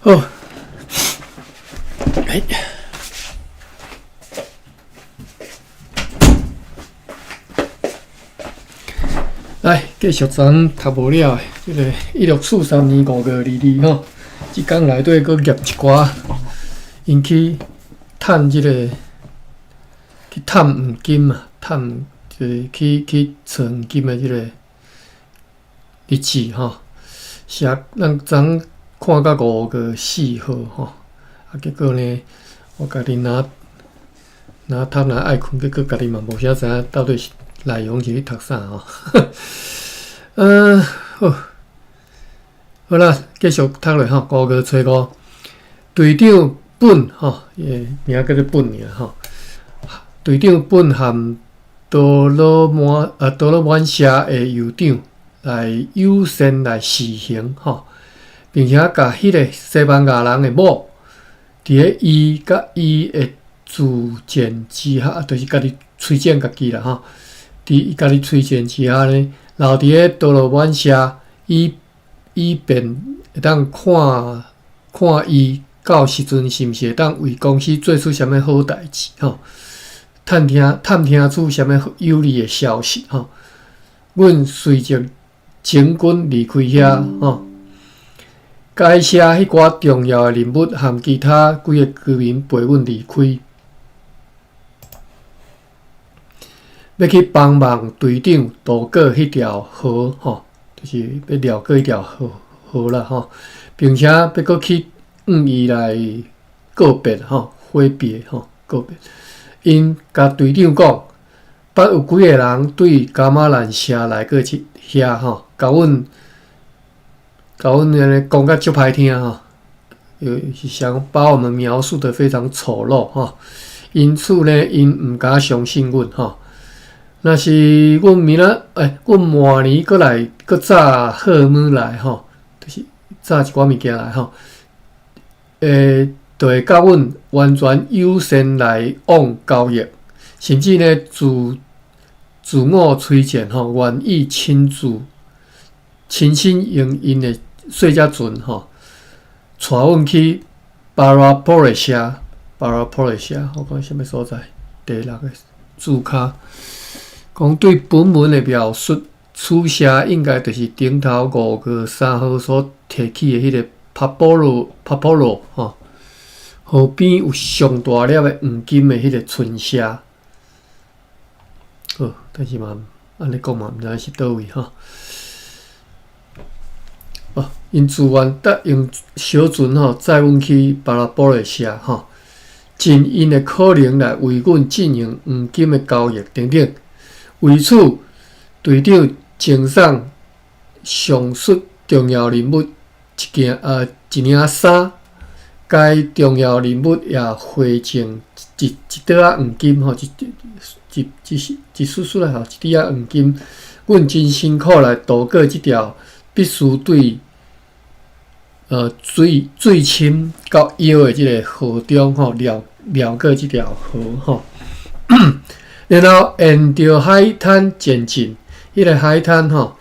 好，欸，來繼續咱讀無了的，這个1643年5月22吼，這工內底閣夾一寡，𪜶去趁這个去探黃金啊，探就是去揣黃金的這个日誌吼，寫咱昨看到5月4號吼，啊結果呢，我家己若若讀若愛睏，結果家己嘛無啥知影到底是內容是咧讀啥吼。好，好啦，繼續讀落吼，5月初五，隊長本吼，伊个名叫做本爾吼。隊長本和多羅滿啊多羅滿社的酋長來友善來示行吼，並且共彼个西班牙人的某，佇咧伊佮伊的自薦之下，就是家己推薦家己啦吼。佇伊家己推薦之下呢，留佇咧多羅滿社，以便會當看看伊到時陣是毋是會當為公司做出啥物好代誌吼，探聽出啥物有利的消息吼。阮隨即整軍離開遐吼，該社彼寡重要的人物和其他幾个居民陪阮離開。欲去幫忙隊長渡過彼條河吼，就是欲繞過彼條河啦吼，並且欲閣去向伊來告別吼，揮別吼，告別。𪜶共隊長講，捌有幾个人對噶瑪蘭社來過去遐吼，共阮按呢講甲足歹聽吼，是想把我們描述得非常醜陋吼，因此呢，𪜶毋敢相信阮吼。若是阮明仔，欸，阮明年閣來閣載貨物來吼，就是載一寡物件來吼，欸，就會佮阮完全友善來往交易，甚至呢自我推薦吼，願意親自親身用𪜶的細隻船吼，帶阮去巴拉波雷社，巴拉波雷社，我看啥物所在？第六个註跤。講對本文的描述，此社應該就是頂頭5月3號所提起的彼个帕波羅帕波羅吼，河邊有上大粒的黃金的彼个村社。好，但是嘛，按呢講嘛，毋知是佗位吼。哦，𪜶自願搭用小船吼載阮去巴拉波雷社吼，盡𪜶的可能來為阮進行黃金的交易等等。為此，隊長贈送上述重要人物一領衫，該重要人物也回贈一袋仔黃金吼，一一一一絲絲來吼，一袋仔黃金。阮真辛苦來渡過這條必須對水深到腰的這个河中吼，繞過這條河吼。然後沿著海灘前進，彼个海灘吼，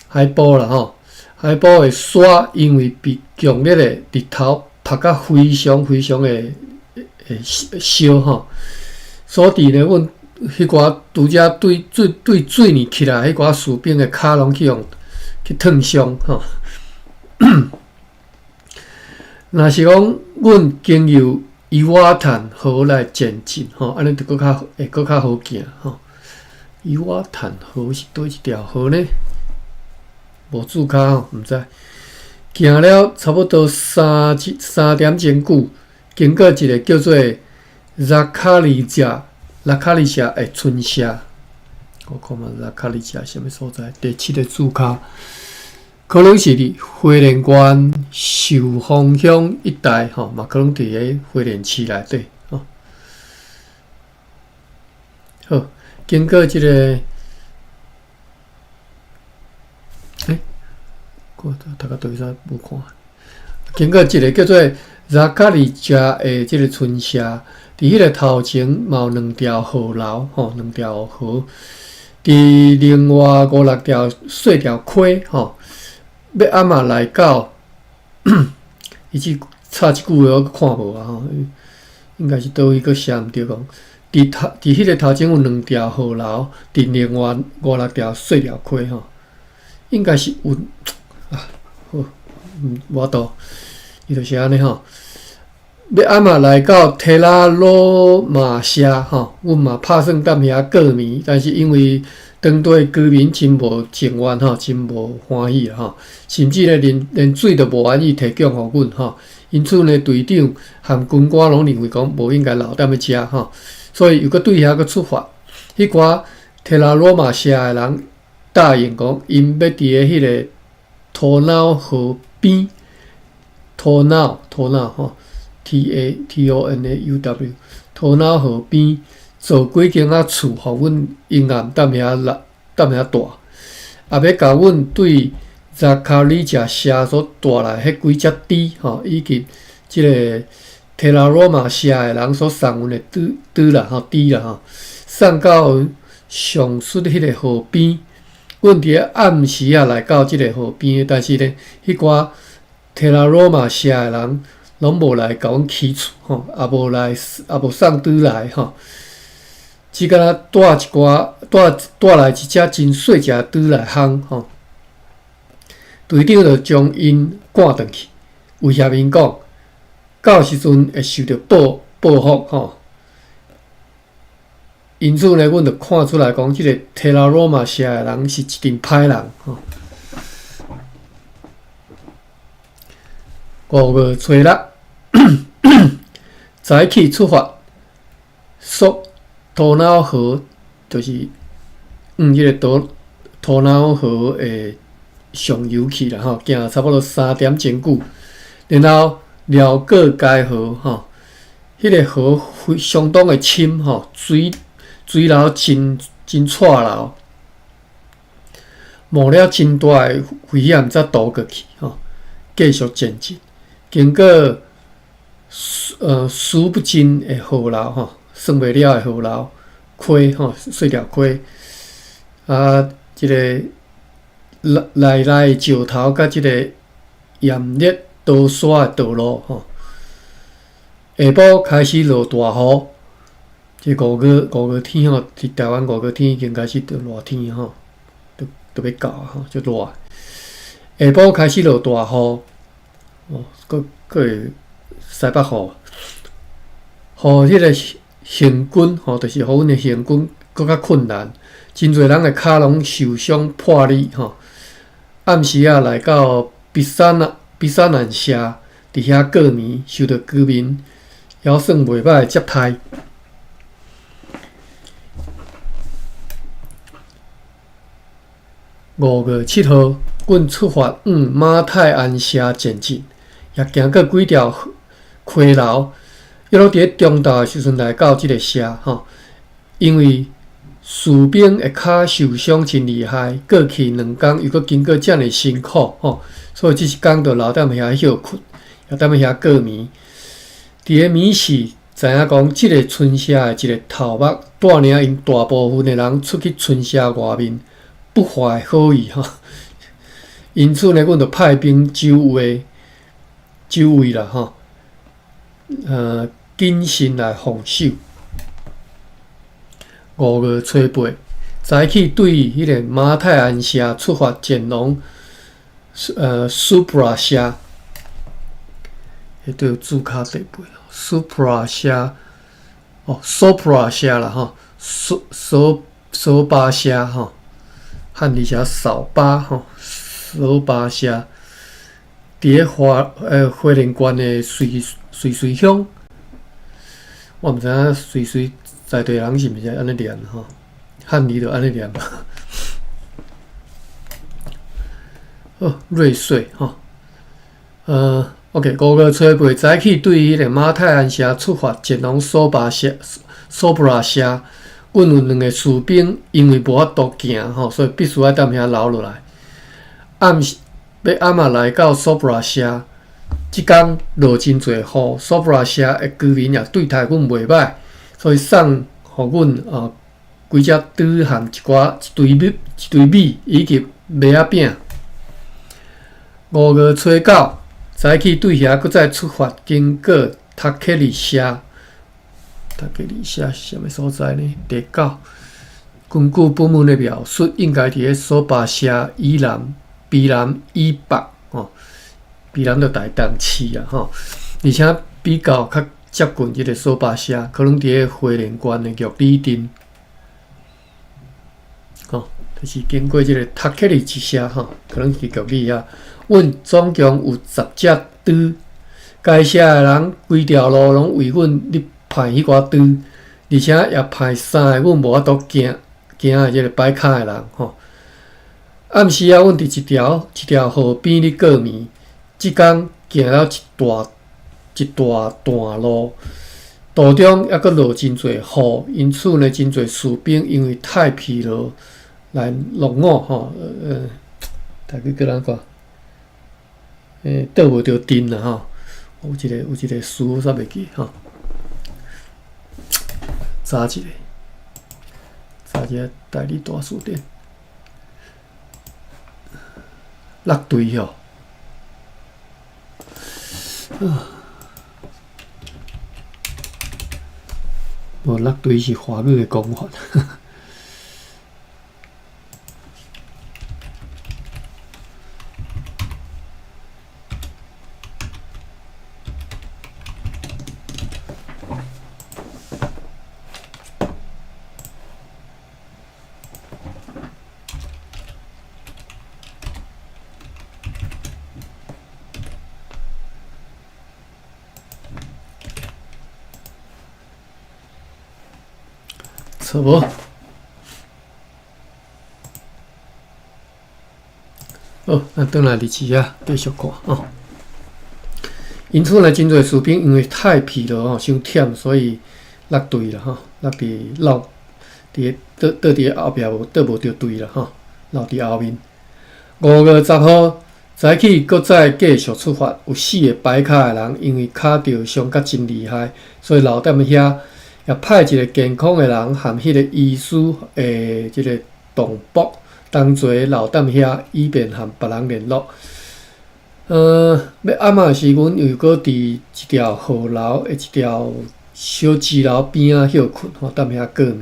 海埔啦吼，海埔的沙因為被強烈的日頭曬甲非常非常的燒吼，所以呢，阮彼寡拄才對水裡起來彼寡士兵的跤攏去予去燙傷吼。若是講阮經由伊瓦坦河來前進吼，按呢就閣較會閣較好行吼。伊瓦坦河是佗一條河呢？無註跤吼，毋知。行了差不多3點鐘久，經過一个叫做扎卡利亞拉卡利亞的村社。我看覓拉卡利亞啥物所在？第七个註跤，可能是佇花蓮縣壽豐鄉一帶吼，嘛可能佇咧花蓮市內底吼。好，經過這個，欸，我讀到佗位無看。經過一个叫做扎卡利亞的這个村社，佇彼个頭前嘛有兩條河流吼，兩條河。佇另外五六條細條溪吼，欲暗仔來到伊只插一句話我看無啊吼，應該是佗位閣寫毋著講。佇頭佇彼個頭前有兩條河流，佇另外五六條細條溪吼，應該是有啊，好，無法度，伊就是按呢吼。欲暗仔來到提拉羅馬社吼，阮嘛拍算踮遐過暝，但是因為當地居民真無情願吼，真無歡喜啦吼，甚至咧連連水都無願意提供予阮吼。因此呢，隊長和軍官攏認為講無應該留踮咧遮吼，所以又閣對遐閣出發。彼寡提拉羅馬社的人答應講，𪜶欲佇咧彼個托瑙河邊，托瑙托瑙吼，T A T O N A U W，托瑙河邊造幾間仔厝，予阮永暗踮遐來踮遐蹛，也欲共阮對扎卡里亞社所帶來彼幾隻豬吼，以及這个提拉羅馬社的人所送阮的豬豬啦吼豬啦吼，送到上述彼个河邊。阮佇咧暗時仔來到這个河邊，但是呢，彼寡提拉羅馬社的人攏無來共阮起厝吼，也無來也無送豬來吼，只敢若帶一寡帶帶來一隻真細隻的豬來烘吼。隊長就將𪜶趕轉去，威脅𪜶講，到時陣會受著報報復吼。因此呢，阮就看出來講，這个提拉羅馬社的人是一陣歹人吼。五月初六，早起出發，溯托瑙河，就是往彼个托托瑙河的上游去啦吼，行差不多三點鐘久，然後繞過該河吼，彼个河非相當的深吼，水水流真真掣流，冒了真大的危險才渡過去吼，繼續前進，經過數不盡的河流吼，算袂了的河流溪吼，細條溪啊，這个來來的石頭佮這个炎熱多沙的道路吼，下晡開始落大雨，這五月五月天吼，佇台灣五月天已經開始著熱天吼，都都欲到啊吼，足熱。下晡開始落大雨，哦，閣閣會西北雨，予彼个行軍吼，就是予阮的行軍閣較困難，真濟人的跤攏受傷破裂吼。暗時仔來到比薩那比薩南社，佇遐過暝，受著居民猶算袂䆀的接待。五月七號，阮出發往馬太鞍社前進，也行過幾條溪流，約莫佇咧中晝的時陣來到這个社吼，因為士兵的跤受傷真厲害，過去兩工又閣經過遮爾辛苦吼，所以這一工就留踮遐歇睏，也踮遐過暝。佇咧暝時，知影講這个村社的一个頭目帶領𪜶大部分的人出去村社外面不懷好意吼，因此呢，阮就派兵守衛守衛啦吼，謹慎來防守。五月初八，早起對彼个馬太鞍社出發前往蘇普拉社，彼對有註卡地背，蘇普拉社，哦，蘇普拉社啦吼，蘇蘇蘇巴社吼，漢字寫掃把吼，蘇巴社，佇咧花花蓮縣的瑞瑞穗鄉，我毋知影瑞穗在地人是毋是按呢念吼，漢字就按呢念吧。好，瑞穗吼，OK，五月初八早起對彼个馬太鞍社出發前往蘇巴社、蘇布拉社，阮有兩个士兵，因為無法度行吼，所以必須愛踮遐留落來。暗時欲暗仔來到蘇布拉社，這工落真濟雨，蘇布拉社的居民也對待阮袂䆀，所以送予阮啊幾隻豬和一寡一堆米、一堆米以及麥仔餅。五月初九，早起對遐閣再出發，經過塔克里社，塔克里社是啥物所在呢？第九，根據本文的描述，應該佇咧索巴社以南、卑南以北，吼，卑南就台東市啊，吼，而且比較較接近這個索巴社，可能佇咧花蓮縣的玉里鎮，吼，就是經過這個塔克里一社，吼，可能是玉里遐。阮總共有十隻豬，該社的人規條路攏為阮咧派彼寡豬，而且也派三个阮無法度行行的這個擺跤的人，吼。暗時仔，阮佇一條一條河邊咧過暝，這工行了一大一大段路，途中猶閣落真濟雨，因此呢，真濟士兵因為太疲勞來落伍，吼，大家閣按怎講？倒無著陣啦，吼，有一個有一個詞我煞袂記吼。查一下，查一下台語大辭典，落隊吼，無落隊是華語的講法。錯無？好，咱轉來日誌啊，繼續看哦。因此呢，真濟士兵因為太疲勞吼，傷忝，所以落隊啦吼，落佇落佇倒倒佇後壁無倒無著隊啦吼，留佇後面。5月10號早起，閣再繼續出發，有四個擺跤的人，因為跤著傷甲真厲害，所以留踮遐。也派一個健康的人含彼個醫師的這個同僕同齊留踮遐，以便和別人聯絡。欲暗仔時，阮又閣佇一條河流的一條小支流邊仔歇睏，吼，踮遐過暝。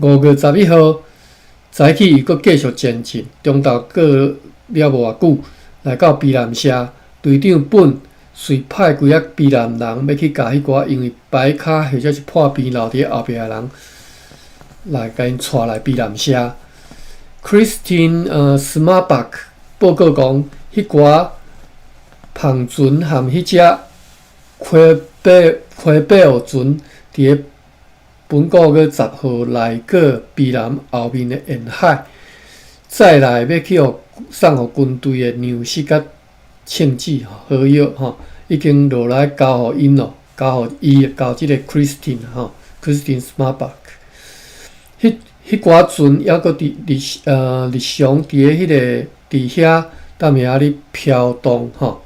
5月11號早起，又閣繼續前進，中晝過了無偌久，來到卑南社，隊長本遂派幾仔卑南人欲去共彼寡因為擺跤或者是破病留佇後壁的人，來共𪜶帶來卑南社。Christine Smabach 報告講，彼寡帆船和彼隻開貝貝爾船，佇咧本個月十號來過卑南後面的沿海，載來欲去予送予軍隊的糧食佮銃子火藥吼，已經落來交予𪜶咯，交予伊，交這個 Christine 吼，Christine Smabach。彼彼寡船猶閣佇日日常佇咧彼個佇遐踮遐咧飄動吼，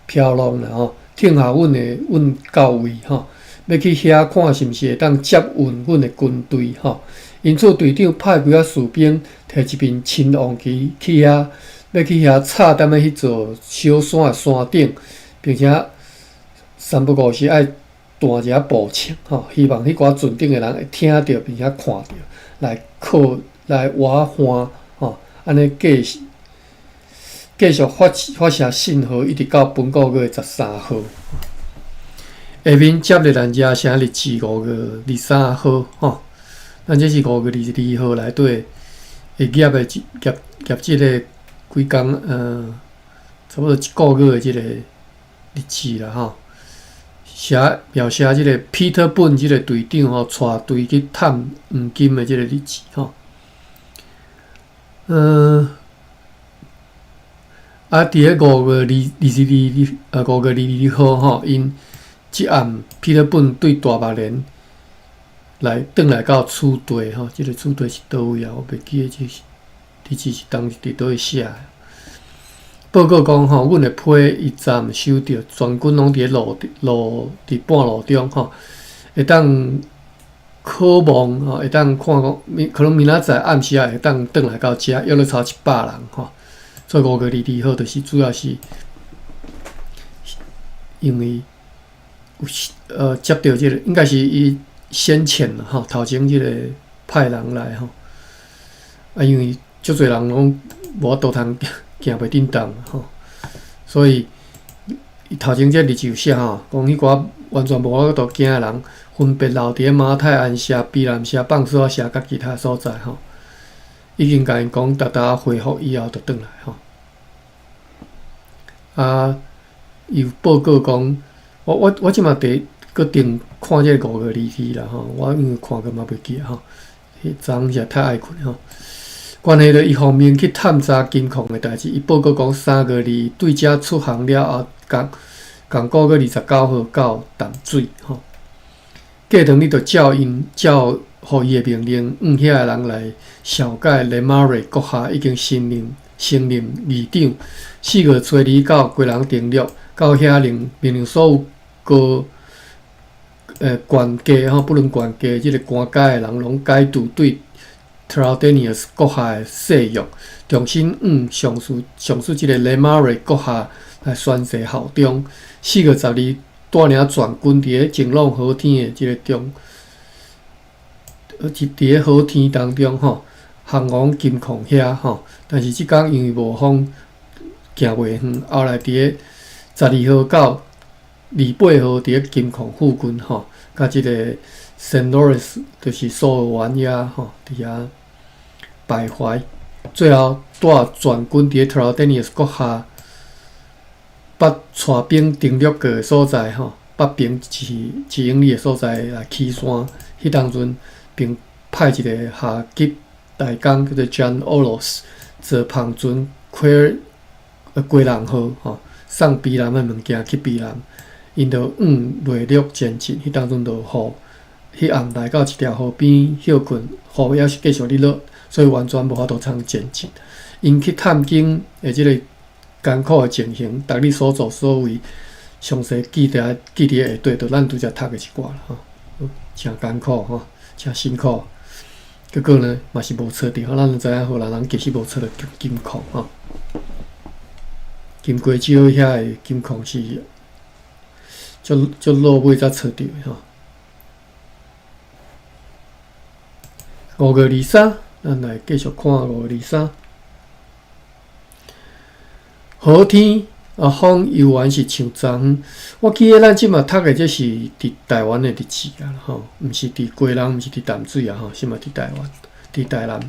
飄浪啦吼，聽候阮的阮到位吼，欲去遐看是毋是會當接運阮的軍隊吼。因此隊長派幾仔士兵提一面親王旗去遐。欲去遐插踮咧彼座小山的山頂，並且三不五時愛彈一下步槍，吼，希望彼寡船頂的人會聽著，並且看著，來靠來倚岸，吼，按呢繼續繼續發發射信號，一直到本個月13號。下面接熱蘭遮城日誌5月23號，吼，咱這是5月22號內底會業的業業這個。幾工，差不多一個月的這個日子啦，吼。寫描寫這個 Peter Boone 這個隊長吼，帶隊去探黃金的這個日誌吼。啊，佇咧五月二二十二日，5月22號吼，𪜶這暗 Peter Boone 對大目連來轉來到此地吼，這個此地是佗位啊？我袂記得這是。日誌是當時佇佗位寫的？報告講吼，阮的批伊昨暗收著，全軍攏佇咧路路佇半路中吼，會當可望吼，會當看講，可能明仔載暗時仔會當轉來到遮，約略差100人吼。所以5月22號就是主要是因為有接著這個，應該是伊先前吼，頭前這個派人來吼，啊，因為足濟人攏無法度通行袂振動吼，所以伊頭前這日誌有寫吼，講彼寡完全無法度行的人，分別留佇咧馬太鞍社、卑南社、放索仔社佮其他所在吼，已經共𪜶講，逐逐恢復以後就轉來吼。啊，伊有報告講，我這馬佇閣定看這個5月2日啦吼，我因為看過嘛袂記吼，彼昨昏實在太愛睏吼。關係著伊方面去探查金礦的代誌，伊報告講3月2對遮出航了後，仝仝五月29號到淡水吼。過兩日就照𪜶照予伊的命令，向遐的人來紹介雷馬瑞閣下已經升任議長。4月初二到基隆登陸，到遐令命令所有高縣家吼，不論縣家這個官階的人，攏解除對 Trithenius 閣下的誓約，重新向上述這個雷馬瑞閣下來宣誓效忠。4月12，帶領全軍佇咧晴朗好天的這個中，佇咧好天當中吼，航往金礦遐吼。但是這工因為無風，行袂遠。後來佇咧12號到28號佇咧金礦附近吼，佮這個聖勞倫斯就是蘇澳園遐吼，佇遐徘徊。最後帶全軍佇咧 Trithenius 閣下捌帶兵登陸過的所在吼，北平1英里的所在來起山。彼當陣並派一個下級大工叫做 John Olos 坐帆船開基隆號吼，送卑南的物件去卑南。𪜶就向內陸前進，彼當陣落雨，彼暗來到一條河邊歇睏，雨猶是繼續咧落，所以完全無法度通前進。𪜶去探經的這個艱苦的情形，逐日所作所為，詳細記佇下底，就咱拄才讀的一寡啦吼，誠艱苦吼，誠辛苦。結果呢，嘛是無揣著，咱就知影荷蘭人其實無揣著金礦吼。金瓜石遐的金礦是足足落尾才揣著的吼。5月23，咱來繼續看五月二三。好天啊，風猶原是像昨昏。我記得咱這馬讀的這是佇台灣的日誌啊，吼，毋是佇基隆，毋是佇淡水啊，吼，是嘛佇台灣，佇台南。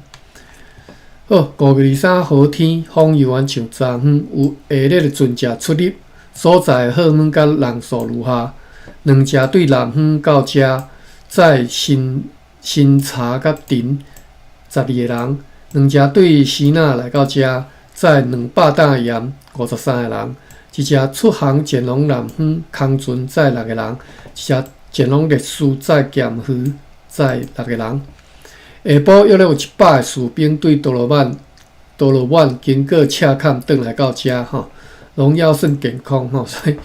好，五月二三好天，風猶原像昨昏，有下熱的船隻出入，所在的號碼佮人數如下：兩隻對南方到遮，載新新茶佮陳12個人；兩隻對支那來到遮，載200擔鹽53個人；一隻出航前往南方，空船載六個人；一隻前往烈士載鹹魚載六個人。下晡約咧有100個士兵對多羅曼多羅曼經過赤坎轉來到遮吼，攏猶算健康吼，所以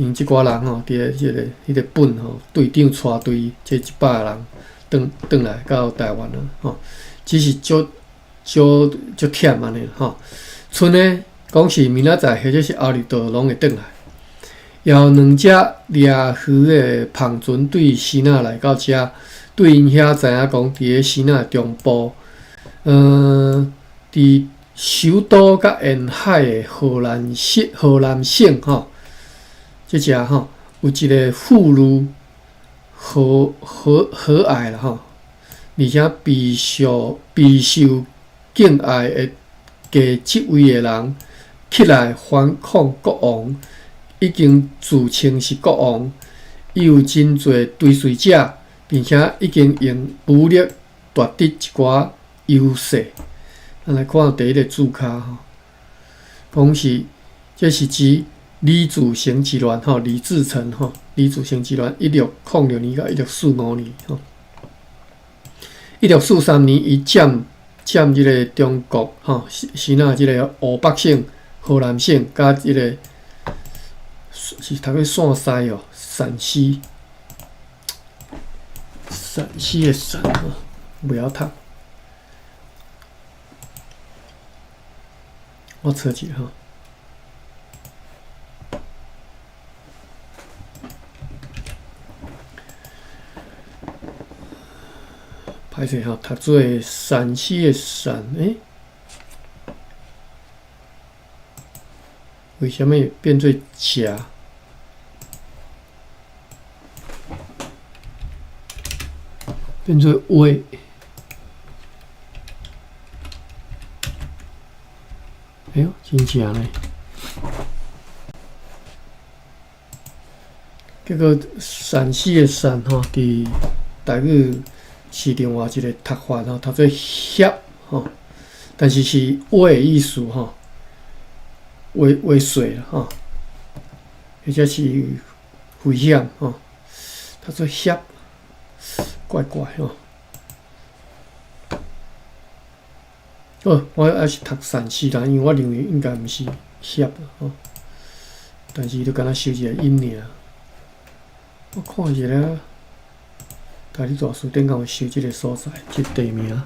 𪜶這寡人吼，佇咧彼個本吼，隊長帶隊這100個人轉轉來到台灣啊吼，只是足足足忝按呢吼。賰呢，講是明仔載或者是後日就攏會轉來。有兩隻掠魚的帆船對支那來到遮，對𪜶遐知影講，佇咧支那中部，佇首都佮沿海的河南省吼，這隻吼有一個婦孺和愛啦吼，而且備受敬愛的繼這位的人起來反抗國王，已經自稱是國王，伊有真濟追隨者，並且已經用武力奪得一寡優勢。咱來看第一個注跤吼，講是這是指李自成之亂吼，李自成吼，李自成之亂，1606年到1645年吼，1643年伊佔這個中國吼，支那這個湖北省、河南省，佮這個是讀做陝西哦，陝西，陝西的陝吼，袂曉讀，我查一下吼。歹勢吼，讀做鱔死的鱔，欸？為啥物變做食？變做話？哎喲，真正呢！結果鱔死的鱔吼，佇台語是另外一个讀法吼，讀做狎吼，但是是話的意思吼，話話說啦吼，或者是危險吼，讀做狎，怪怪吼。好，我猶是讀鱔死啦，因為我認為應該毋是狎吼，但是伊就敢若寫一個音爾。我看一下，台語大辭典敢有收這个所在，這個地名。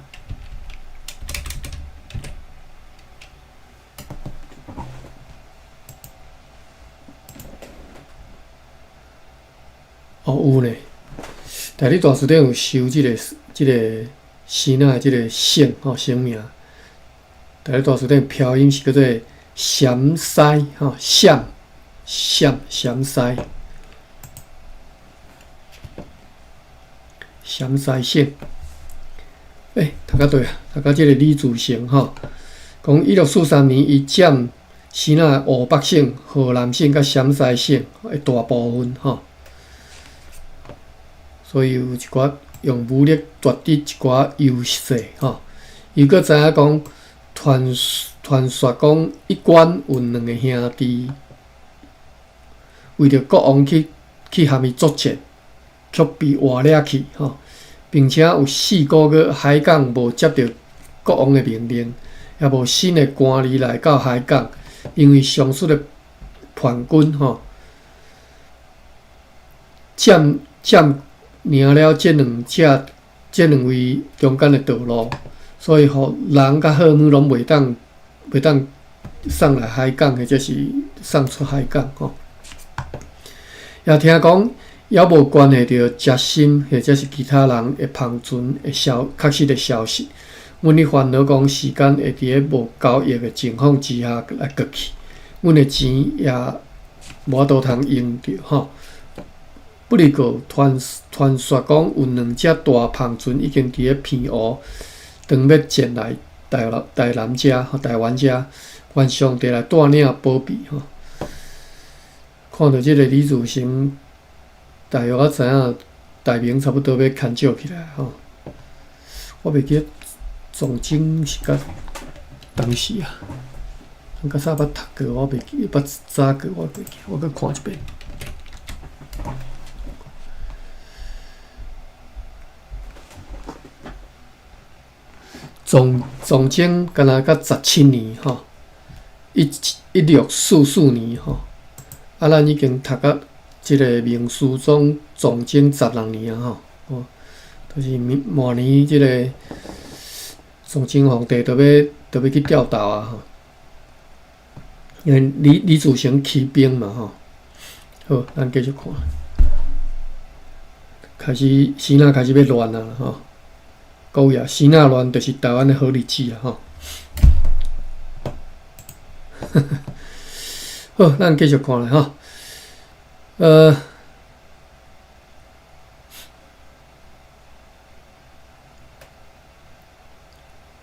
哦，有呢。台語大辭典有收這个支那的這个省吼，省名。台語大辭典飄音是叫做陝西吼，陝陝陝西。陝西省，欸，讀甲對啊，讀甲這个李自成吼，講1643年，伊佔支那湖北省、河南省佮陝西省的大部分吼，所以有一寡用武力奪得一寡優勢吼。又閣知影講，傳傳說講一關有兩个兄弟，為著國王去含伊作戰，卻被活掠去吼，並且有4個月海港無接著國王的命令，也無新的官吏來到海港，因為上述的叛軍吼佔佔領了這兩位中間的道路，所以予人佮貨物攏袂當送來海港，或者是送出海港吼。也聽講，猶無關係著食心或者是其他人的帆船的消確實的消息。阮咧煩惱講時間會佇咧無交易的情況之下來過去，阮的錢也無法度通用著吼。不過傳傳說講有兩隻大帆船已經佇咧澎湖，當欲前來台台南遮、台灣遮，願上帝來帶領保庇吼。看著這个李自成，大約我知影大明差不多欲牽少起來吼。我袂記得崇禎是佮當時啊，咱較早捌讀過，我袂記捌查過，我袂記，我閣看一遍。崇崇禎敢若才17年吼，1644年吼，啊，咱已經讀甲這个明思宗崇禎16年啊吼，哦，就是明年這个崇禎皇帝就欲去吊斗啊吼，因為李自成起兵嘛吼，好，咱繼續看，開始支那開始欲亂啊吼。各位啊，支那亂就是台灣的好日子啊！吼，好，咱繼續看咧吼。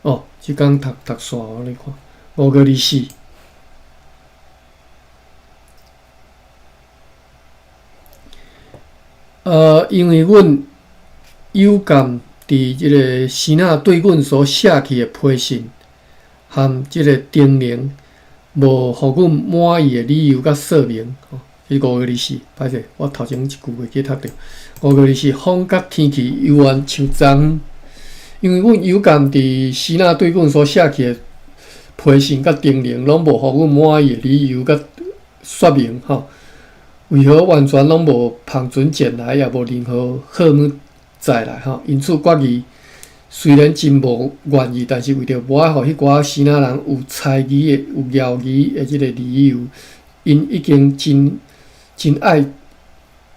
哦，這工讀讀煞，我咧看5月24。因為阮有感佇這个支那對阮所寫去的批信，含這个叮嚀，無予阮滿意的理由佮說明。吼，這5月24，歹勢，我頭前一句袂記讀著。5月24，風佮天氣猶原像昨。因為阮有感佇支那對阮所寫去的批信佮叮嚀，攏無予阮滿意的理由佮說明。吼，為何完全攏無帆船前來，也無任何貨物載來吼，因此決議雖然真無願意，但是為著無愛予彼寡支那人有猜疑的、有懷疑的這个理由，𪜶已經真真愛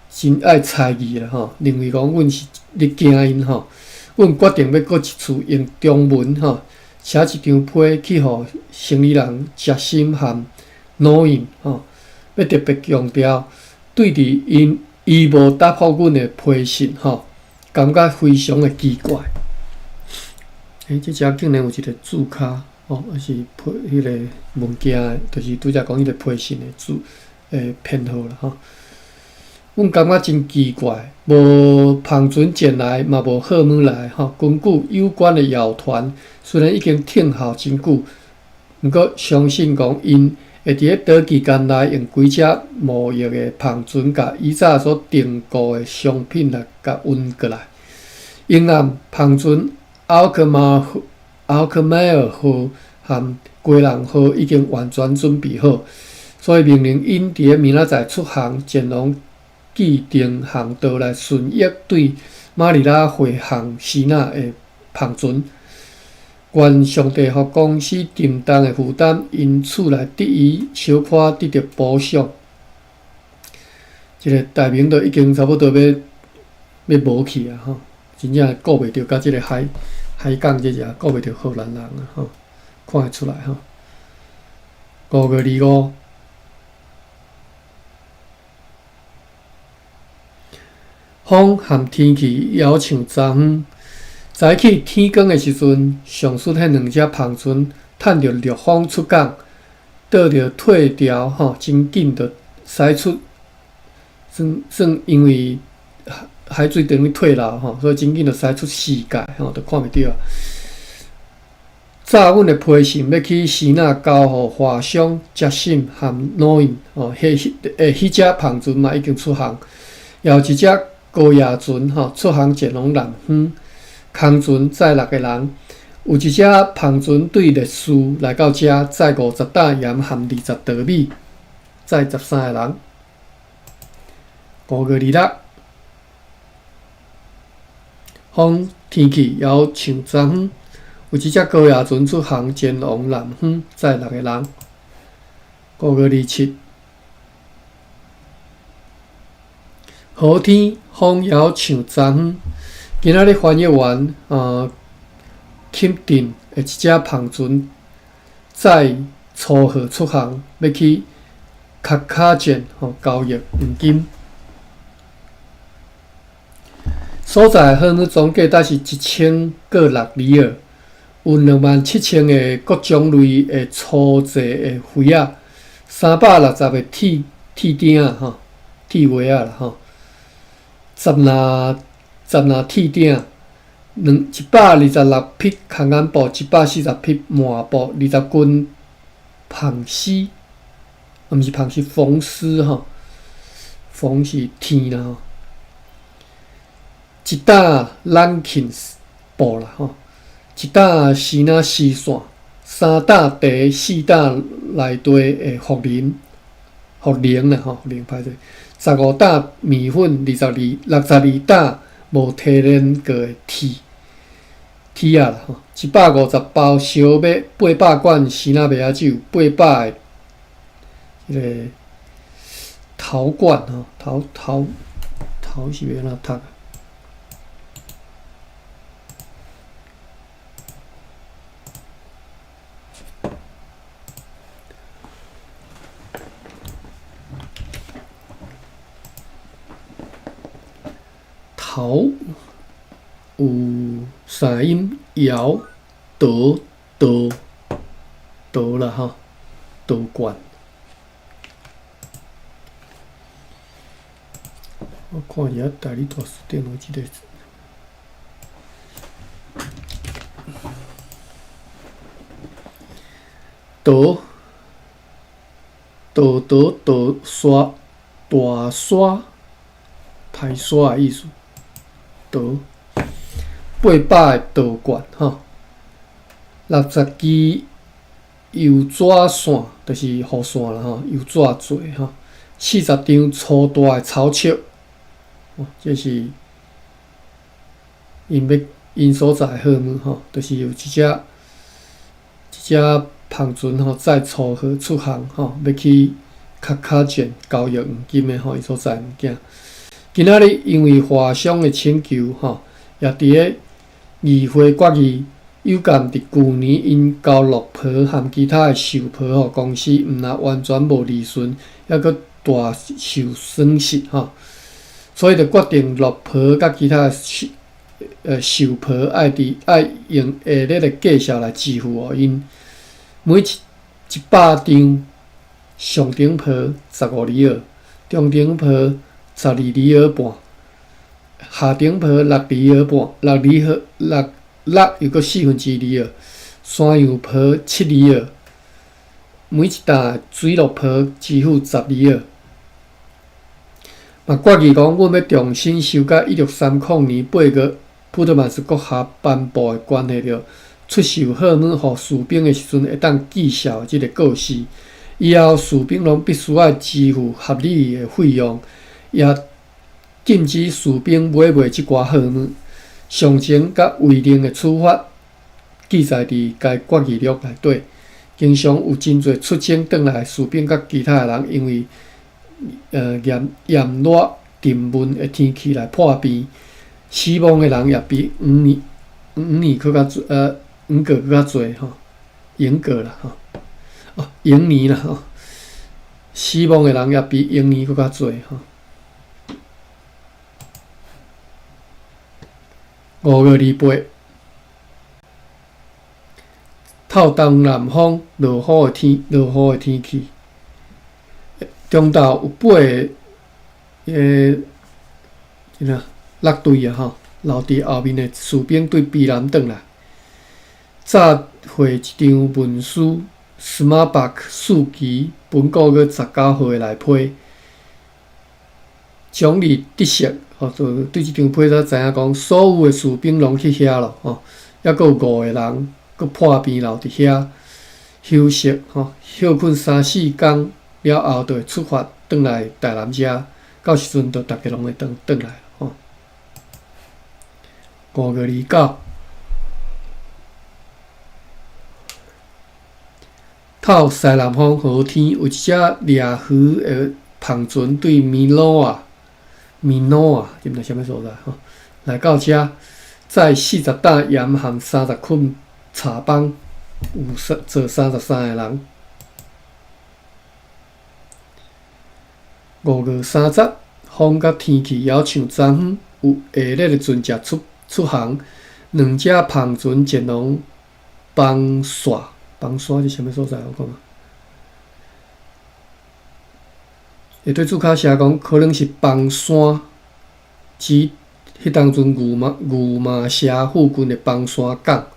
真愛猜疑啦吼，認為講阮是咧驚𪜶吼，阮決定欲閣一次用中文吼寫一張批去予生理人傑森和諾因吼，欲特別強調，對佇𪜶伊無答覆阮的批信吼，感覺非常的奇怪。欸，這遮竟然有一個註腳吼，抑是批彼個物件的，就是拄才講彼個批信的註的編號啦吼。阮感覺真奇怪，無帆船前來，嘛無號碼來吼。根據有關的窯團，雖然已經等候真久，毋過相信講𪜶會佇咧短期間內用幾隻貿易的帆船，共以早所訂購的商品來共運過來。永暗帆船奧克馬奧克邁爾號和基隆號已經完全準備好，所以命令𪜶佇咧明仔載出航前往既定航道來順益對馬尼拉匯航支那的帆船。願上帝予公司沉重的負擔，因此來得以小可得著補償。這个大明都已經差不多欲欲無去啊！吼，真正顧袂著，佮這个海海港這遮顧袂著荷蘭人啊！吼，看會出來吼。5月25，風和天氣猶像昨昏早起天光的時陣，上述彼兩隻帆船趁著逆風出港，倒著退潮吼，真緊就駛出，算算因為海水等於退流吼，所以真緊就駛出視界吼，就看袂著啊。早阮的批信欲去支那交予華商傑森和諾因吼，彼彼欸彼隻帆船嘛已經出航，也有一隻高壓船吼出航前往南方，空船載六个人，有一隻帆船對列斯來到遮載50擔鹽和20袋米，載13個人。5月26，風天氣猶像昨昏，有一隻高壓船出航前往南方，載六個人。5月27，好天風猶像昨昏，今仔日翻譯員钦定的一隻帆船載粗貨出航，欲去卡卡鎮吼交易黃金。所載貨物總計達是1000閣6里爾，有27,000個各種類的粗製的圍仔，360個鐵鐵釘仔吼，鐵圍仔啦吼，十若十若鐵釘，兩126匹空眼布，140匹麻布，20斤縫絲，毋是縫絲，縫絲吼，縫是天啦吼。一擔蘭欽布啦吼，一擔支那絲線，三擔茶，四擔內地的茯苓，茯苓啦吼，茯苓歹勢，15擔麵粉，22 62擔無提煉過的鐵鐵仔啦吼，150包燒麥，800罐支那麥仔酒，800个彼个陶罐吼，陶陶陶是欲按怎讀？陶有三音，窑、陶、陶、陶啦吼，陶罐。我看一下代理大辞典有這个。陶、陶、陶、陶沙、大沙、大沙的意思。陶800个陶罐吼，60支油纸扇，就是雨伞啦吼，油紙做吼，40張粗大的草尺，這是𪜶欲𪜶所載的貨物吼，就是有一隻一隻帆船吼，載粗貨出航吼，欲去卡卡鎮交易黃金的吼，伊所載物件。今仔日因為華商的請求吼，也佇咧議會決議有鑑佇舊年𪜶交樂婆含其他的售婆予公司，毋若完全無利潤，猶閣大受損失吼，所以就決定樂婆佮其他的售婆愛佇愛用下列的價數來支付予𪜶，每100張上等婆15里爾，中等婆12里爾半，下等婆6里爾半，6里爾六六又閣四分之一里爾，山羊婆7里爾，每一擔水樂婆支付10里爾。嘛決議講，阮欲重新修改1630年8月普特曼斯閣下頒布的關係著出售號碼予士兵的時陣會當記數的這个告示。以後士兵攏必須愛支付合理的費用，也禁止士兵買賣這寡號碼。上前佮違令的處罰記載佇該決議錄內底。經常有真濟出征轉來的士兵佮其他的人，因為炎炎熱沉悶的天氣來破病，死亡的人也比往年往年閣較濟，往過閣較濟吼，往過啦吼，哦，往年啦吼，死亡的人也比往年閣較濟吼。5月28，透東南風，落雨的天，落雨的天氣。中晝有八个，怎啊，六隊啊吼，留佇後面的士兵對卑南轉來，炸毀一張文書，斯馬巴克四旗本國月19號的內批，總理得悉，吼，就對這張批才知影講，所有的士兵攏去遐咯，吼，猶閣有五個人閣破病留佇遐休息，吼，歇睏三四工了後，就會出發轉來台南遮，到時陣就逐家攏會轉轉來，吼。5月29，透西南風雨天，有一隻掠魚的帆船對米諾啊，米諾啊，這毋知啥物所在吼，來到遮，載40擔鹽含30捆柴枋，有三坐33個人。5月30，風佮天氣猶像昨昏，有下列的船隻出出航，兩隻帆船前往邦沙，邦沙是啥物所在？我看覓。下底注卡寫講，可能是邦山，指彼當陣牛馬社附近的邦山港。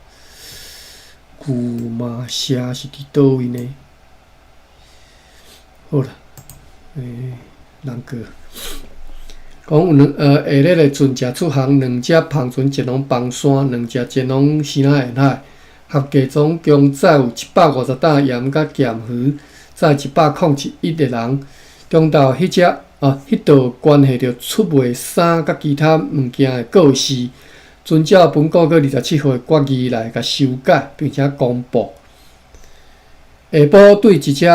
牛馬社是佇佗位呢？好啦，人過講有兩下列的船隻出航，兩隻帆船前往邦山，兩隻前往西南沿海，合計總共載有150擔鹽佮鹹魚，載101個人。中晝彼隻啊，彼道關係著出賣衫佮其他物件的告示，遵照本國月27號的決議來共修改，並且公布。下晡對一隻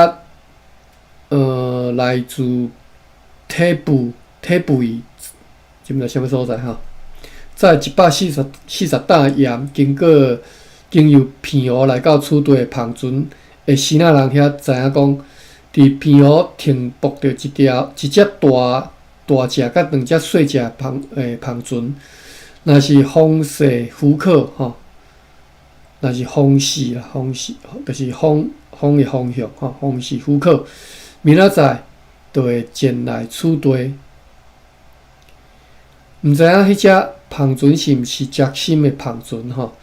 來自體部體背，這毋知啥物所在吼，載14040擔鹽，經過經由澎湖來到此地的帆船的支那人遐知影講，佇澎湖停泊著一條一隻大大隻佮兩隻細隻帆船，若是風勢許可吼，若是風勢啦，風勢就是風風的方向吼，風勢許可，明仔載就會前來此地。毋知影彼隻帆船是毋是捷森的帆船吼，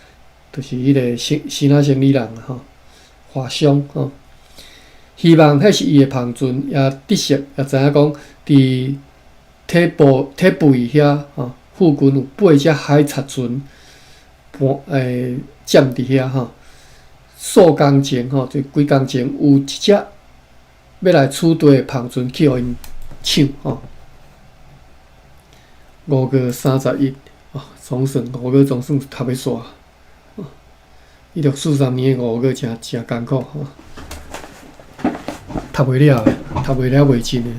就是彼个生支那生理人吼，華商吼。希望彼是伊的帆船，也得悉也知影講，佇體部體背遐吼附近有八隻海賊船，盤占佇遐吼。數工前吼，就幾工前有一隻欲來此地的帆船去予𪜶搶吼。5月31，哦，總算五月總算讀欲煞。1643年的五月誠誠艱苦吼，讀袂了的，讀袂了袂盡的，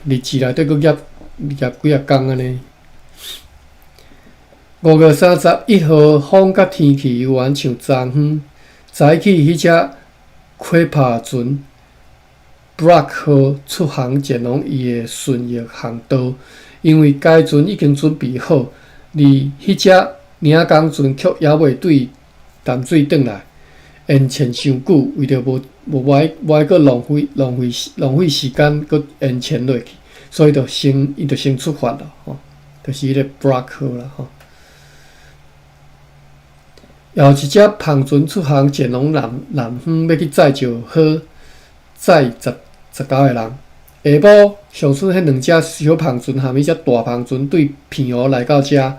日子內底閣攑攑幾仔工按呢。5月31號，風佮天氣猶原像昨昏。早起，彼隻開帕船 Brock 號出航前往伊的順逆航道，因為該船已經準備好，而彼隻領工船卻猶未對淡水轉來，延遲傷久，為著無無愛無愛閣浪費浪費浪費時間，閣延遲落去，所以就先伊就先出發了吼，就是彼个 Brock 號啦吼。也有一隻帆船出航前往南南方，欲去載石膏，載十十九个人。下晡上次彼兩隻小帆船含彼隻大帆船對澎湖來到遮，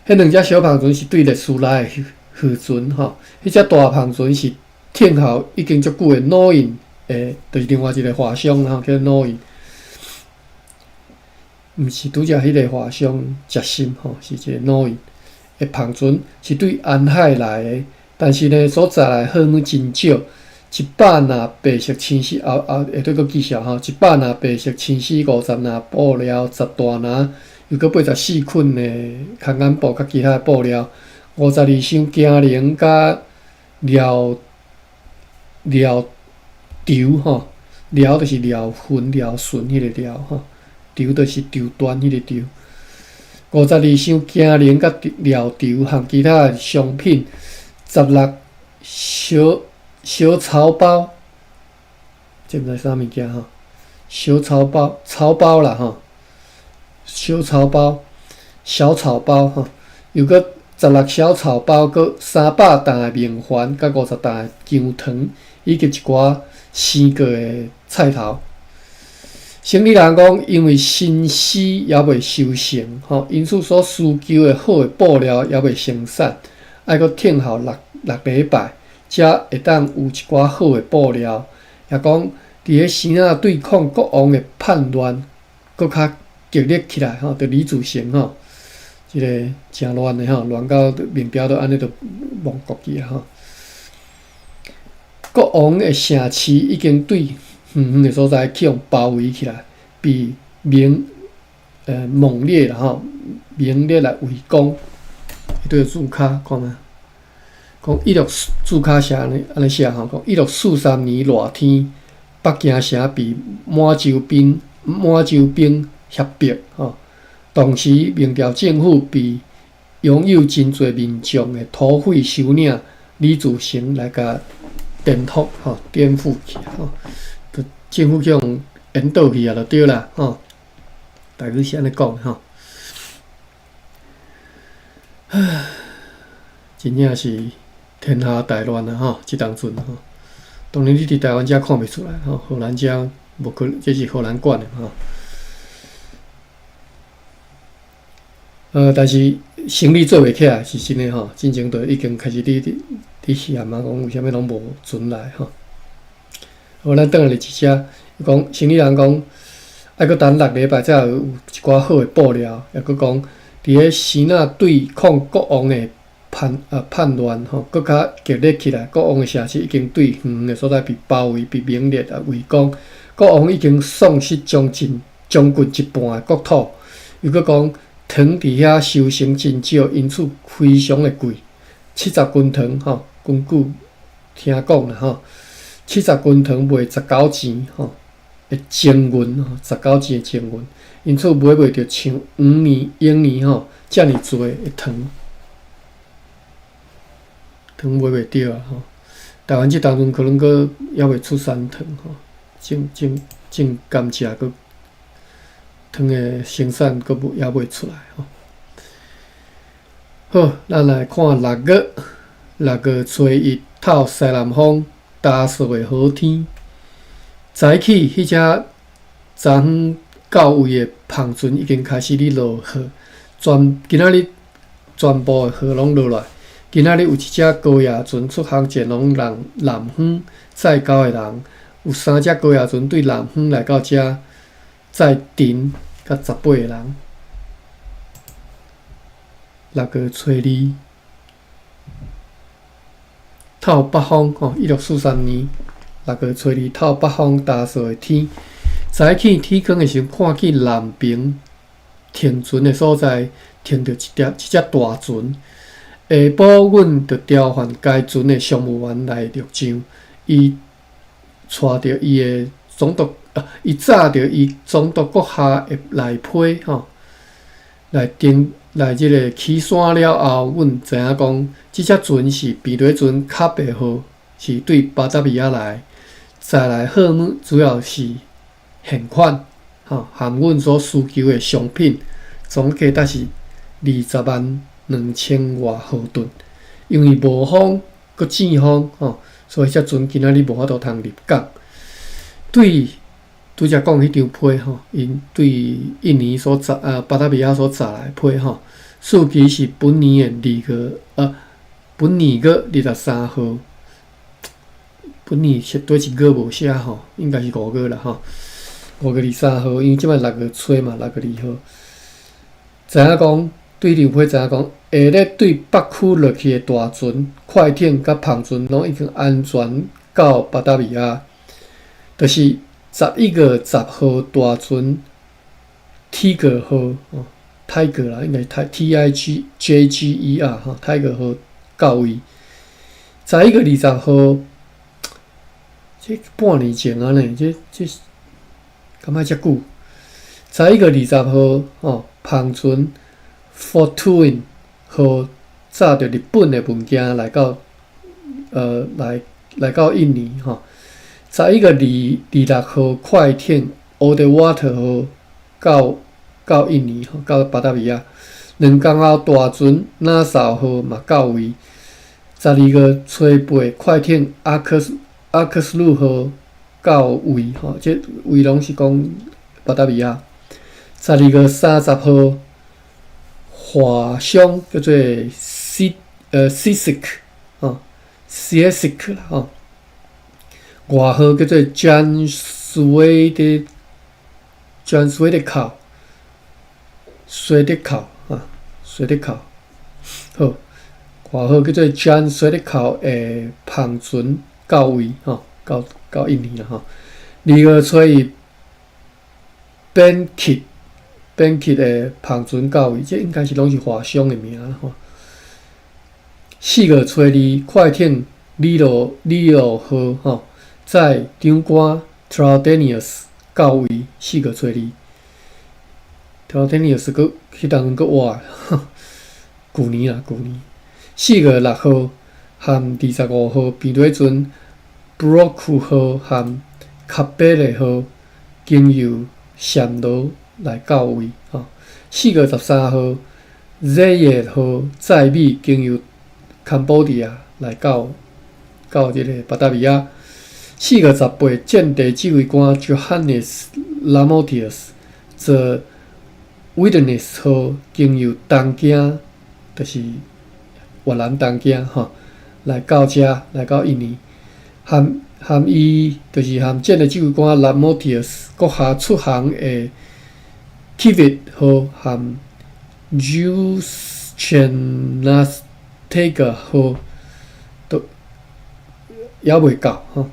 彼兩隻小帆船是對列斯來的貨船吼，彼隻大帆船是聽候已經足久的老印的，就是另外一個華商吼，叫老印，毋是拄才彼个華商食心吼，是一个老印。的帆船是對安海來的，但是呢，所載來貨物真少，一百籃白色青絲後後下底閣記紹吼，一百籃白色青絲，50籃布料，10大籃，又閣84捆的空眼布佮其他的布料，52箱驚龍佮料料櫥吼，料就是料粉料純彼个料吼，櫥就是櫥斷彼個櫥。52箱驚龍佮料櫥和其他的商品，16小小草包，這毋知啥物件吼？小草包，草包啦吼，小草包，小草包吼，又閣16小草包，閣300擔的明礬，佮50擔的薑糖，以及一寡生過的菜頭。生理人講，因為新絲猶未收成，吼，因此所需求的好的布料猶未生產，愛閣等候六六禮拜，才會當有一寡好的布料。也講，佇咧城仔對抗國王的叛亂，閣較激烈起來，吼，就李自成吼，這个誠亂的吼，亂到面壁都按呢都亡國去啊吼。國王的城市已經對遠遠的所在去予包圍起來，被猛猛烈啦吼，猛烈來圍攻。伊對註跤看覓？講一六註跤寫按呢按呢寫吼，講1643年熱天，北京城被滿洲兵滿洲兵脅迫吼。當時明朝政府被擁有真濟民眾的土匪首領李自成來共顛覆吼，顛覆去吼。政府去予引導去啊，就對啦，吼，大致是按呢講吼。唉，真正是天下大亂啊，吼！這當陣吼，當然你佇台灣遮看袂出來吼，荷蘭遮無可能，這是荷蘭管的吼。但是生理做袂起來是真的吼，進前就已經開始佇佇佇嫌啊，講為啥物攏無船來吼。好，咱轉來一遮，伊講生理人講，愛閣等六禮拜才會有一寡好的布料，抑閣講佇咧城仔對抗國王的叛叛亂吼，閣較激烈起來。國王的城市已經對遠遠的所在被包圍、被猛烈啊圍攻，國王已經喪失將近將近一半的國土。又閣講糖佇遐收成真少，因此非常的貴，70斤糖吼，根據聽講啦吼。70斤糖賣19錢吼，的精銀吼，十九錢的精銀，因此買袂著像往年、往年吼遮爾濟的糖，糖買袂著啊吼。台灣這當陣可能閣猶未出山糖吼，種種種甘蔗閣糖的生產閣無猶未出來吼。好，咱來看六月，六月初一透西南風。焦燥的好天，早起彼隻昨昏到位的帆船已經開始咧落雨，全今仔日全部的雨攏落來。今仔日有一隻高壓船出航前往南南方載九个人，有三隻高壓船對南方來到遮載陳佮18個人。六月初二。透北風吼，1643年六月初二透北風，焦燥的天。早起天光的時陣，看見南爿停船的所在，停著一條一隻大船。下晡，阮就調換該船的商務員來錄像，伊帶著伊的總督，啊，伊紮著伊總督閣下的內批吼，來登來這个起山了後，阮知影講，這隻船是平底船卡貝號，是對巴達維亞來，載來貨物主要是現款，吼，含阮所需求的商品，總計達是202,000外荷噸。因為無風閣糋風，吼，所以這隻船今仔日無法度通入港。對，拄才講彼張批吼，𪜶對印尼所載啊，巴達維亞所載來的批吼，數期是本年的二月啊，本年月23號。本年是佗一月無寫吼，應該是五月啦吼。5月23號，因為這擺六月初嘛，6月2號。知影講，對張批知影講，下日對北區落去的大船、快艇佮帆船，攏已經安全到巴達維亞。就是11月10號大船 Tiger 號，哦，Tiger 啦，應該是 T I G J G E R 吼，Tiger 號到位。11月20號，這半年前啊呢，這這敢愛遮久？11月20號，吼，帆船 Fortune 號載著日本的物件來到，來來到印尼吼。11月26號，快艇 Oudewater 號到到印尼吼，到巴達維亞。兩工後，大船拿哨號嘛到位。12月初8，快艇阿克斯阿克斯魯號到位吼，這位攏是講巴達維亞。12月30號，華商叫做 C 西克吼，西西克啦吼。外號叫做 Jan 斯威的 Jan 斯威的考，斯德考啊，斯德考，好，外號叫做 Jan 斯德考的帆船到位吼，到到印尼啦吼。2月初一，Bangkit Bangkit 的帆船到位，這應該是攏是華商的名啦吼。4月初二，快艇李羅李羅號吼，載長官 Traldeneus 到位。四月初二，Traldeneus 閣彼當陣閣活，舊年啦，舊年。4月6號和25號，平底船 Brook 號和卡貝勒號經由暹羅來到位。吼，4月13號，Z 號載米經由 Cambodia 來到到這个巴達維亞。4月18，戰地指揮官 Johannes Lamotius 坐 Witness 號經由東京，就是越南東京吼，來到遮來到印尼，含含伊就是含戰地指揮官 Lamotius 閣下出航的 Kiewit 號和 Joostjenastega 號都猶未到吼。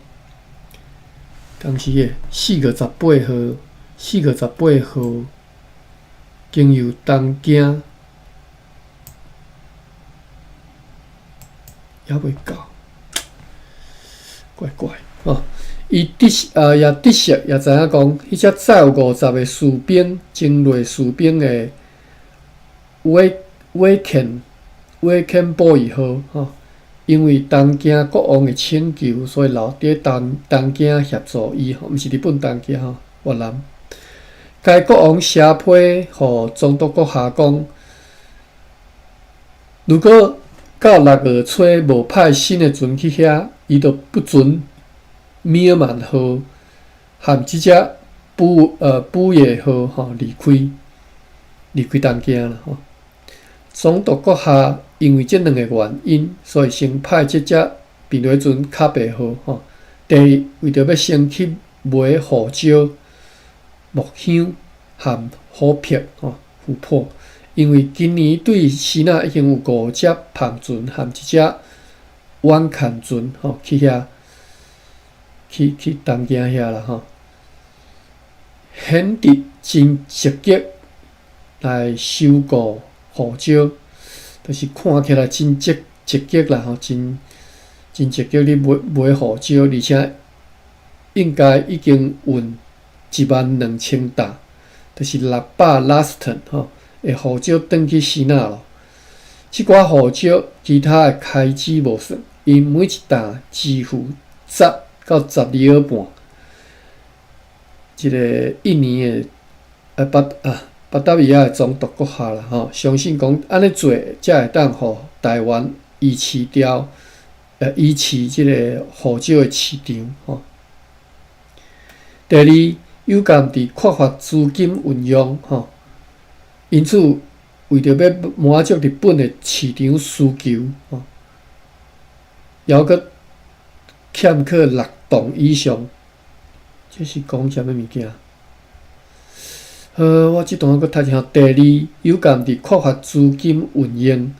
當時的四月十八號，四月十八號經由東京，猶未到，怪怪吼。伊得啊也得悉也知影講，彼隻載有50個士兵，精銳士兵的威威肯威肯波爾號吼。因為東京國王的請求，所以留佇東東京協助伊吼，毋是日本東京吼，越南。該國王寫批予總督閣下講，如果到六月初無派新的船去遐，伊就不准米爾曼號和這隻布布耶號吼離開離開東京啦吼。總督閣下因為這兩个原因，所以先派這隻平底船卡貝號吼。第一，為著欲先去賣胡椒、木香和琥珀吼琥珀，因為今年對支那已經有五隻帆船和一隻遠艦船吼去遐去去東京遐啦吼。顯得真積極來收購。胡椒，就是看起來真積積極啦吼，真真積極咧買買胡椒，而且應該已經運1萬2千擔，就是600 lasten 吼的胡椒轉去支那咯。這寡胡椒其他的開支無算，𪜶每一擔支付10到12毫半。這个印尼的啊巴啊巴達維亞的總督閣下啦吼，相信講按呢做才會當予台灣維持掉維持這个胡椒的市場吼。第二，有鑑佇缺乏資金運用吼，因此為著欲滿足日本的市場需求吼，猶閣欠缺六棟以上。這是講啥物物件？好，我這段閣讀一下。第二，有鑑佇缺乏資金運用，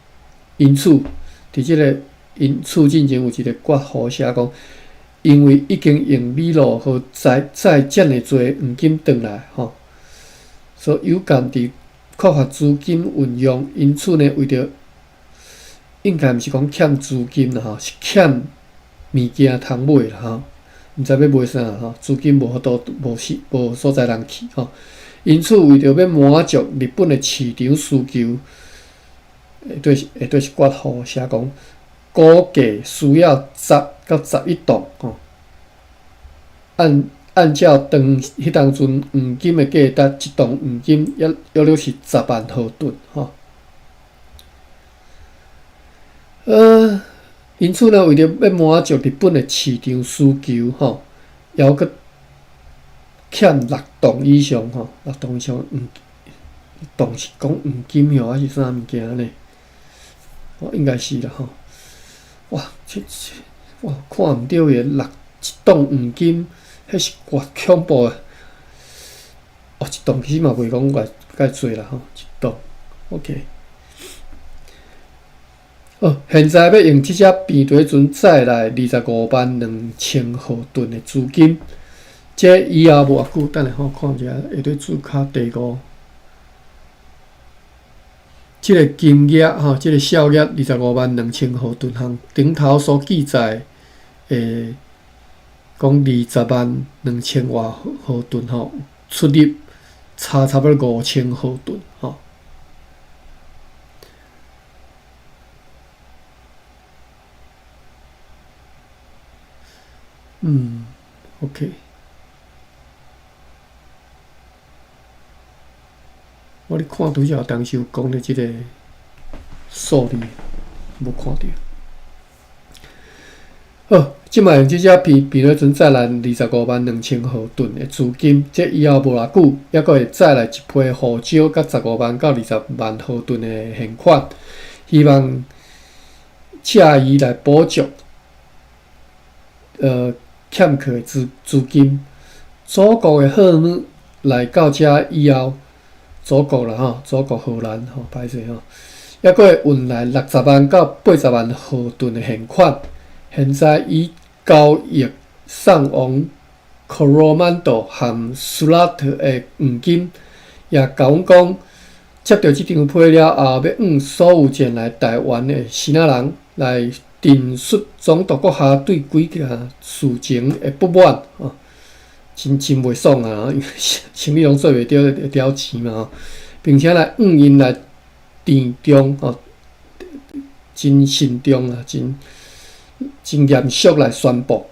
因此佇這个因此進前有一个括弧寫講，因為已經用米路號載載遮爾濟黃金轉來吼，所以有鑑佇缺乏資金運用，因此呢，為著應該毋是講欠資金啦吼，是欠物件通買啦吼。毋知欲賣啥吼，資金無法度，無是無所在通去吼。因此，為著欲滿足日本的市場需求，下底是下底是括弧寫講，估計需要10到11棟吼。按按照當彼當陣黃金的價值，一棟黃金約約略是10萬毫盾吼。因此呢，為著欲滿足日本的市場需求吼，猶閣欠六棟以上吼，六棟以上黃棟是講黃金喲，還是啥物件呢？哦，應該是啦吼。哇，這這哇，看毋著伊六一棟黃金，彼是偌恐怖的。哦，一棟其實嘛袂講偌介濟啦吼，一棟，OK。哦，現在欲用這隻平底船載來25萬2千毫盾的資金，這以後無偌久，等下我看一下下底注卡第五，這个金額吼，這个數額25萬2千毫盾，和頂頭所記載的講20萬2千外毫盾吼，出入差差不多5千毫盾吼。嗯，OK。我咧看拄才當時有講的這个數字，無看著。好，這擺用這隻平平底船載來25萬2千毫盾的資金，這以後無偌久，猶閣會載來一批胡椒，佮15萬到20萬毫盾的現款，希望藉伊來補足。欠缺的資資金，祖國的荷姆來到遮以後，祖國啦吼，祖國荷蘭吼，歹勢吼，猶閣會運來60萬到80萬毫盾的現款。現在已交易送往科羅曼多和蘇拉特的黃金，也共阮講，接著這張批了後，欲向所有前來台灣的支那人來陳述總督閣下對幾件事情的不滿，吼，真真袂爽啊！因為生意攏做袂著，會刁錢嘛，吼，並且來向𪜶來鄭重，吼，真慎重啊，真真嚴肅來宣布，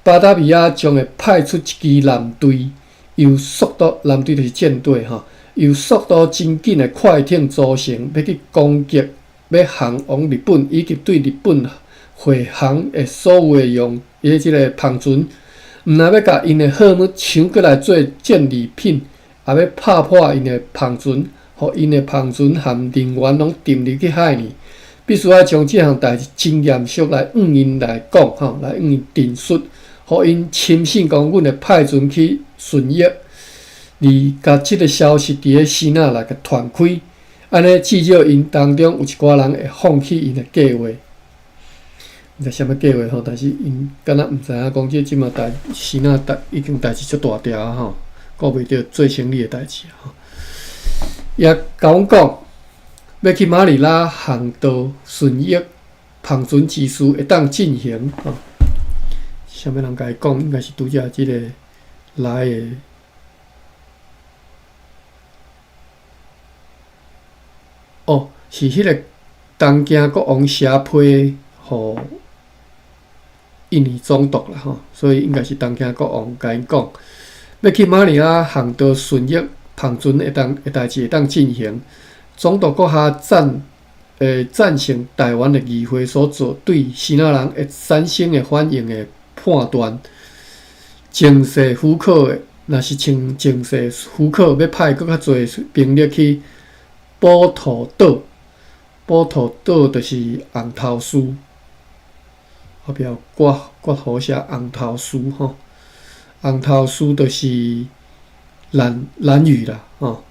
巴達維亞將會派出一支艦隊，由速度艦隊就是艦隊，吼，由速度真緊的快艇組成，欲去攻擊。欲航往日本，以及對日本回航的所有的用伊的這个帆船，毋但欲共𪜶的貨物搶過來做戰利品，也欲拍破𪜶的帆船，予𪜶的帆船和人員攏沉入去海裡。必須愛將這項代誌真嚴肅來向𪜶來講，吼，來向𪜶陳述，予𪜶深信講，阮會派船去順益，而共這个消息佇咧支那來共傳開。按呢，至少𪜶當中有一寡人會放棄𪜶的計劃，毋知啥物計劃吼，但是𪜶敢若毋知影講，這這馬代支那代已經代誌足大條啊吼，顧袂著做生理的代誌吼。也共阮講，欲去馬尼拉航道順益帆船之事會當進行吼。啥物人共伊講？應該是拄才這个來的。哦，是彼个東京國王寫批予印尼總督啦吼，所以應該是東京國王共𪜶講，欲去馬尼拉航道順益帆船會當的代誌會當進行。總督閣下贊成臺灣的議會所做對支那人會產生的反應的判斷。情勢許可的，若是像情勢許可，欲派閣較濟兵力去寶塗島。寶塗島就是紅頭嶼，後壁有括括弧寫紅頭嶼吼，紅頭嶼就是蘭蘭嶼啦吼。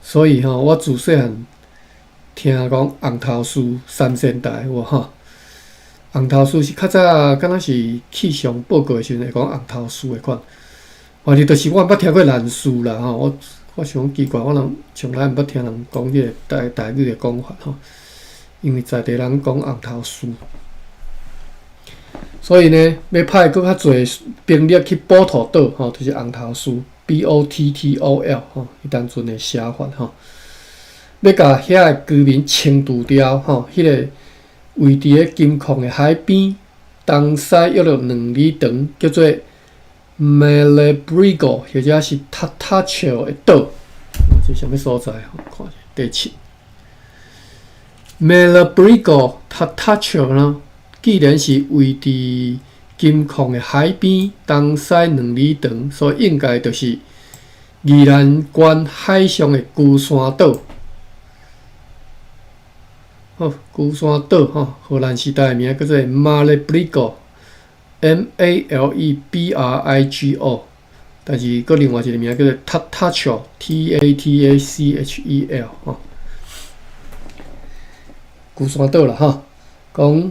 所以吼，我自細漢聽講紅頭嶼三仙台有無吼？紅頭嶼是較早敢若是氣象報告的時陣會講紅頭嶼的款，反正就是我毋捌聽過蘭嶼啦吼。我想講奇怪，我人從來毋捌聽人講這個台台語的講法吼，因為在地人講紅頭嶼，所以呢，欲派閣較濟兵力去寶塗島吼，就是紅頭嶼 （B O T T O L） 吼，彼當陣的寫法吼，欲共遐的居民清除掉吼，彼個位佇咧金礦的海邊，東西約略兩里長，叫做 Malabrigo 或者是 Tatachel 的島，這是啥物所在？看者第七 Malabrigo Tatachel 呢，既然是位佇金礦的海邊，東西兩里長，所以應該就是宜蘭縣海上的龜山島。好，龜山島吼，荷蘭時代的名叫做 Malabrigo。M A L E B R I G O，但是閣另外一個名叫做 Tatachel T A T A C H E L 吼，龜山島啦吼，講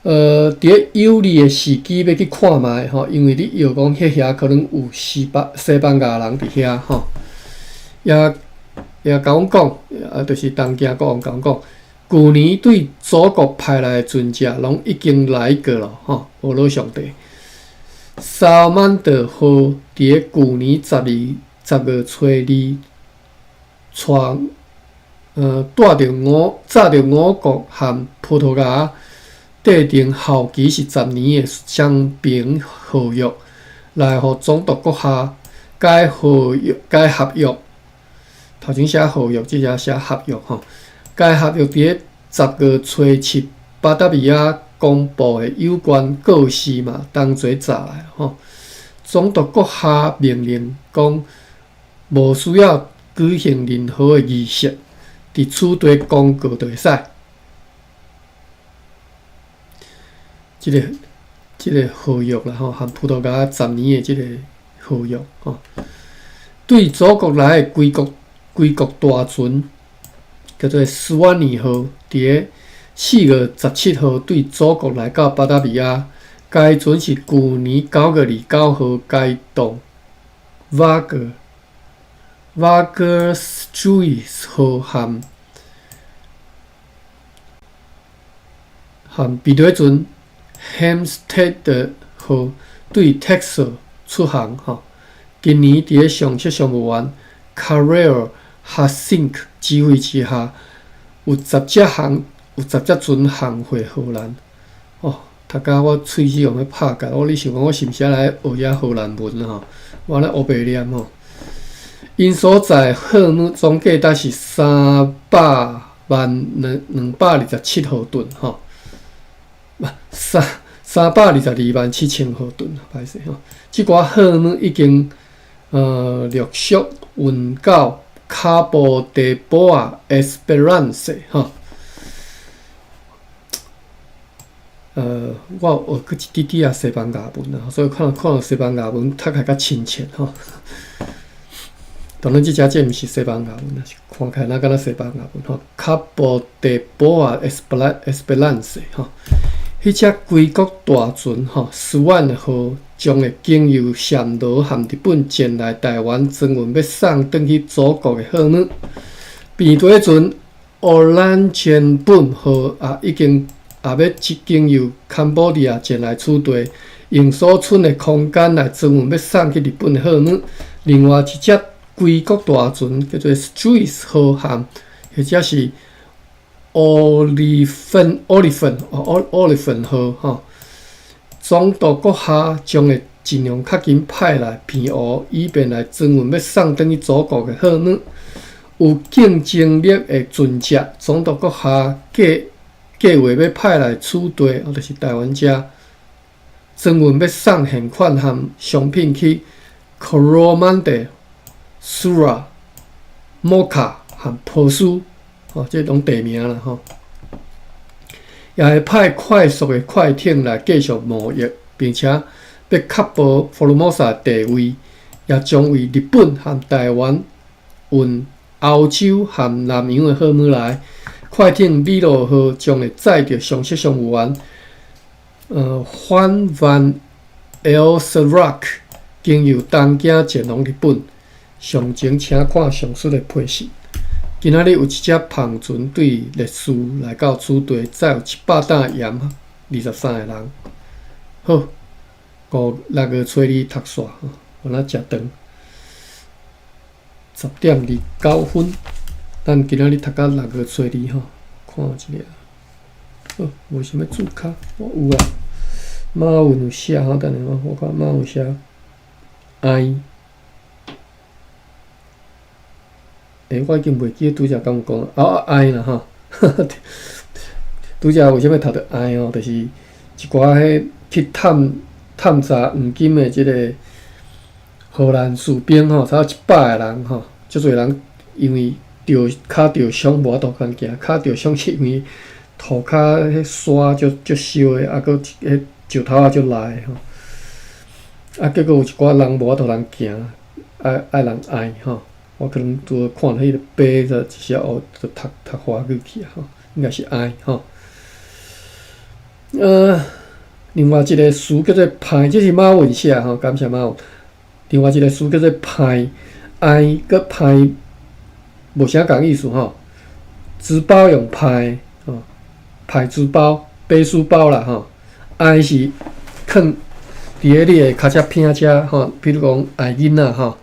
佇咧有利的時機欲去看覓吼，因為你臆講彼遐可能有西班牙人佇遐吼，也也共阮講，啊，就是東京國王共阮講。舊年對祖國派來的船隻，攏已經來過了吼，呵咾上帝。薩曼德號佇咧舊年10月初二，帶著五國和葡萄牙締定效期是10年的雙平合約，來予總督閣下該合約該合約，頭前寫合約，這只寫合約吼。該合約佇咧10月初七巴達維亞公布的有關告示嘛，同齊查來吼。總督閣下命令講，無需要舉行任何的儀式，佇此地公告就會使。這個合約啦吼，和葡萄牙十年的這個合約吼，對祖國來的歸國大船。叫做斯瓦尼號，佇咧4月17號對祖國來到巴達維亞。該船是舊年9月29號開動瓦格瓦格斯朱伊號和和避雷船 Hampstead 號對 Texel 出航。吼，今年佇咧上席商務員卡瑞爾哈辛克指揮之下，有十隻船航回荷蘭。哦，讀甲我喙齒用咧拍結，我咧想講，我是毋是愛來學遮荷蘭文吼？我咧烏白念吼。𪜶所載貨物總計達是300萬兩227荷噸吼，322萬7千荷噸，歹勢吼。這寡貨物已經陸續運到卡布德波亞 Esperance 吼。我有學過一滴滴仔西班牙文啊，所以看看西班牙文讀起來較親切吼。當然，這只這毋是西班牙文啊，是看起來若敢若西班牙文吼。卡布德波亞 Esperance 吼，彼隻歸國大船吼，斯萬號將會經由暹羅和日本前來臺灣，專運欲送轉去祖國的貨物。病地船 Oranjeboom 號也已經也欲經由坎波迪亞前來此地，用所剩的空間來裝運欲送去日本的貨物。另外一隻歸國大船叫做 Struis 號和或者是 Oliphant Oliphant 哦 Oliphant 號吼。總督閣下將會盡量較緊派來澎湖，以便來裝運欲送轉去祖國的貨物。有競爭力的船隻，總督閣下計計劃欲派來此地，就是台灣遮，裝運欲送現款和商品去 Coromandel、Surat、Mocha 和波斯，吼，這攏地名啦，吼。也會派快速的快艇來繼續貿易，並且欲確保福爾摩沙地位，也將為日本和台灣運歐洲和南洋的貨物來。快艇米洛號將會載著上色商務員，范萬 Elsrock 經由東京前往日本。詳情請看上述的批示。今仔日有一隻帆船對列斯來到此地，載有700擔鹽，23個人。好，五六月初二讀煞，有哪誠長，10點29分。咱今仔日讀到六月初二吼，看一下。好，無啥物注腳，我有啊。馬文有寫吼，等下我我看馬有寫愛。欸，我已經袂記得拄才敢有講，啊愛啦吼，拄才為啥物讀著愛吼？就是一寡彼去探探查黃金的這個荷蘭士兵吼，差不多100個人吼，足濟人因為著跤著傷無法度通行，跤著傷是因為塗跤彼沙足足燒的，啊閣彼石頭仔足利的吼，啊結果有一寡人無法度通行，愛愛人愛吼。我可能拄好看彼個白的一些哦，就讀讀華語去啊吼，應該是愛吼。另外一個詞叫做歹，這是馬文寫吼，感謝馬文。另外一個詞叫做歹，愛閣歹無啥仝意思吼。書包用歹吼，歹書包、背書包啦吼。愛是囥佇咧你的跤車片遮吼，比如講愛囡仔吼。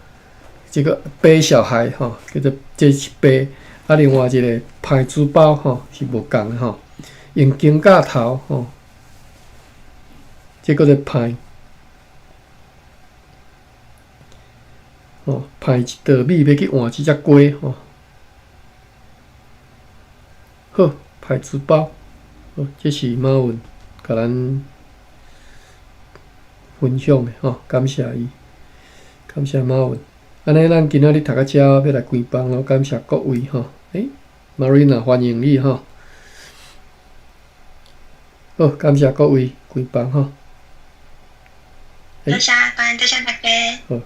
這個背小孩吼，叫做這是背，啊，另外一個歹書包吼是無仝的吼，用肩胛頭吼，這叫做歹，吼，歹一袋米欲去換一隻雞吼，好，歹書包，好，這是馬文共咱分享的吼，感謝伊，感謝馬文。按呢，咱今仔日讀到遮，欲來關房囉，感謝各位吼。欸，Marina 歡迎你吼。好，感謝各位關房吼。多謝，多謝大家。好。